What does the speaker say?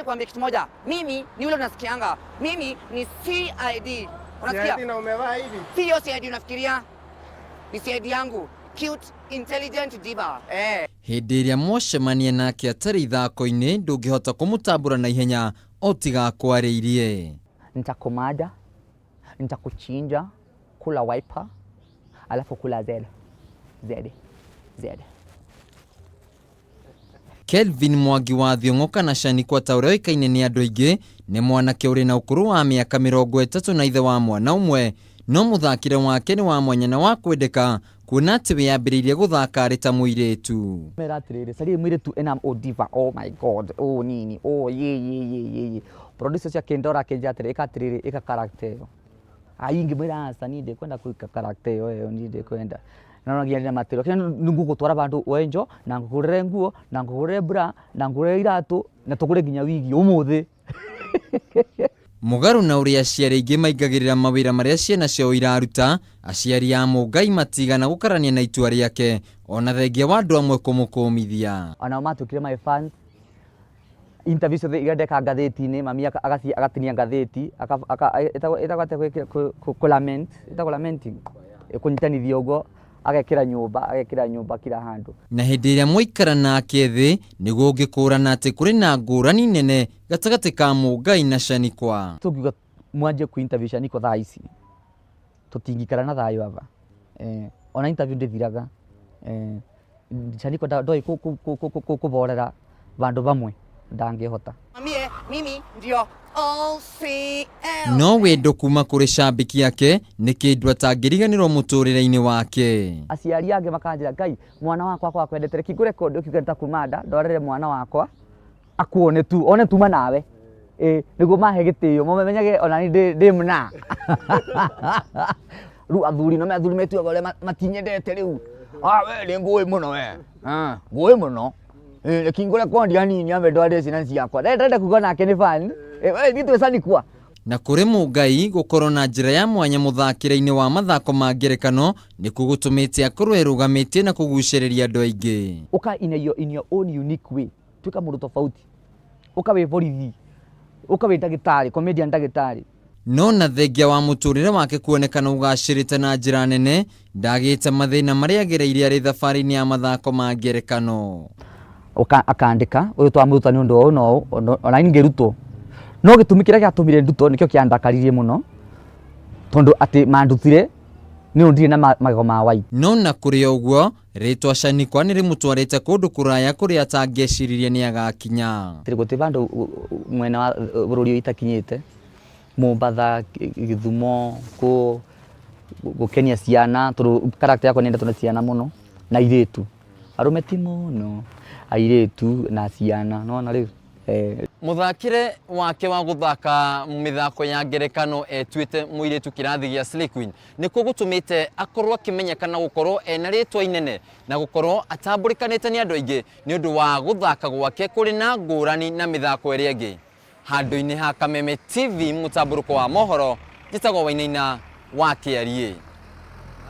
Nikwambie kitu moja, mimi ni ule unasikianga, mimi ni CID. Unasikia? CID na umevaa hivi. Sio CID unafikiria, ni CID yangu, cute intelligent diva eh. Hĩndĩ ĩrĩa mwacemania nake atarĩ ithako-inĩ, ndũngĩhota kũmũtambũra na ihenya o tiga akwarĩirie. Nitakumada, nitakuchinja, kula wiper, alafu kula Z Z Z. Kelvin Mwangi wa Thiong'o kana Shaniqua ta ũrĩa oĩkaine nĩ andũ aingĩ, nĩ mwanake ũrĩ na ũkũrũ wa mĩaka 30 na ithe wa mwana ũmwe, no mũthakĩre wake nĩ wa mwanya na wa kwendeka, kuona atĩ we ambĩrĩirie gũthaka arĩ ta mũirĩtu. Mera atiriri, caria mwiritu ena o diva, oh my God, oh nini, oh ye ye ye ye ye. Producer cia kindora akinjira atiri, ika atiriri, ika character iyo. Ai ngimwira aca ni ndikwenda kuika character iyo, iyo ni ndikwenda. No nginya ndina material. Kina ningugutwara bandu wenjo na ngugurire nguo na ngugurire bra na ngugurire iratu na tugure nginya wigi umuthi. Mũgarũ na ũrĩa aciari aingĩ maingagĩrĩra mawĩra marĩa ciana ciao iraruta, aciari a Mũngai matigana gũkarania na itua rĩake ona thengia wa andũ amwe kũmũkũmithia. Onao matuĩkire my fans. Interview ciothe iria ndeka ngathĩti-inĩ, mami agatinia ngathĩti, ĩtagwo atĩa kũ lament, ĩtagwo lamenting, kũnyitanithia ũguo, agekĩra nyũmba, agekĩra nyũmba kila handũ. Na hĩndĩ ĩrĩa mwaikara nake thĩ, nĩguo ũngĩkũrana atĩ kũrĩ na ngũrani nene gatagatĩ ka Mũngai na Shaniqua. Tũngiuga mwanjie kũ interview Shaniqua thaa ici, tũtingĩikara na thayũ aba. Ona interview ndĩthiraga. Shaniqua ndoĩ kũborera vandũ vamwe, ndangĩhota. Mie, mimi ndio OCL. No wendo kuma kũrĩ cambĩki yake nĩ kĩndũ atangĩriganĩrwo mũtũrĩre-inĩ wake. Aciari angĩ makanjĩra, Ngai, mwana wakwa akwa akwendete, reke ngũre kũndũ ũkiuga nĩtakumanda, ndwarĩre mwana wakwa akuone tu, one tuma nawe. Nĩguo mahe gĩtĩo, mamenyage ona niĩ ndĩ mũna. Rĩu athuri, no me athuri metuaga ũrĩa matinyendete rĩu. Ah, we nĩ ngũĩ mũno we. Ah, ngũĩ mũno. Reke ngũre kondi hanini ambe ndware ciana ciakwa. Ndenda kuga nake nĩ fan. We ithuĩ twĩ Shaniqua. Na kũrĩ Mũngai gũkorwo na njĩra ya mwanya mũthakĩre-inĩ wa mathako ma ngerekano nĩkuo gũtũmĩte akorwo erũgamĩtie na kũgucĩrĩria andũ aingĩ. Ũka in your own unique way, tuĩka mũndũ tofauti. Ũka wĩ borithi, ũka wĩ ndagĩtarĩ, comedian ndagĩtarĩ. No na thengia wa mũtũrĩre wake kuonekana ũgacĩrĩte na njĩra nene, ndagĩte mathĩna marĩa agereire arĩ thabarĩ-inĩ ya mathako ma ngerekano. Ũka akandĩka ũyũ twamũruta nĩ ũndũ ũyũ na ũũ, ona niĩ ngĩrutwo. No gĩtũmi kĩrĩa gĩatũmire ndutwo nĩkĩo kĩandakaririe mũno, tondũ atĩ mandutire nĩ ũndũ ndirĩ na magego ma white. No na kũrĩ o ũguo, rĩtwa Shaniqua nĩ rĩmũtwarĩte kũndũ kũraya kũrĩa atangĩeciririe nĩ agakinya. Gũtirĩ vandũ mwena wa bũrũri ũyũ itakinyĩte, Mombatha, Gĩthumo, gũkenia ciana, tondũ character yakwa nĩyendetwo nĩ ciana mũno na airĩtu. Arũme ti mũno, airĩtu na ciana, nĩwona rĩu. Mũthakĩre wake wa gũthaka mĩthako ya ngerekano etuĩte mũirĩtu kĩrathi gĩa Slay Queen nĩkuo gũtũmĩte akorwo akĩmenyekana gũkorwo ena rĩtwa inene na gũkorwo atambũrĩkanĩte nĩ andũ aingĩ nĩ ũndũ wa gũthaka gwake kũrĩ na ngũrani na mĩthako ĩrĩa ĩngĩ. Handũ-inĩ ha Kameme TV mũtambũrũko wa mohoro, njĩtagwo Wainaina wa Kĩariĩ.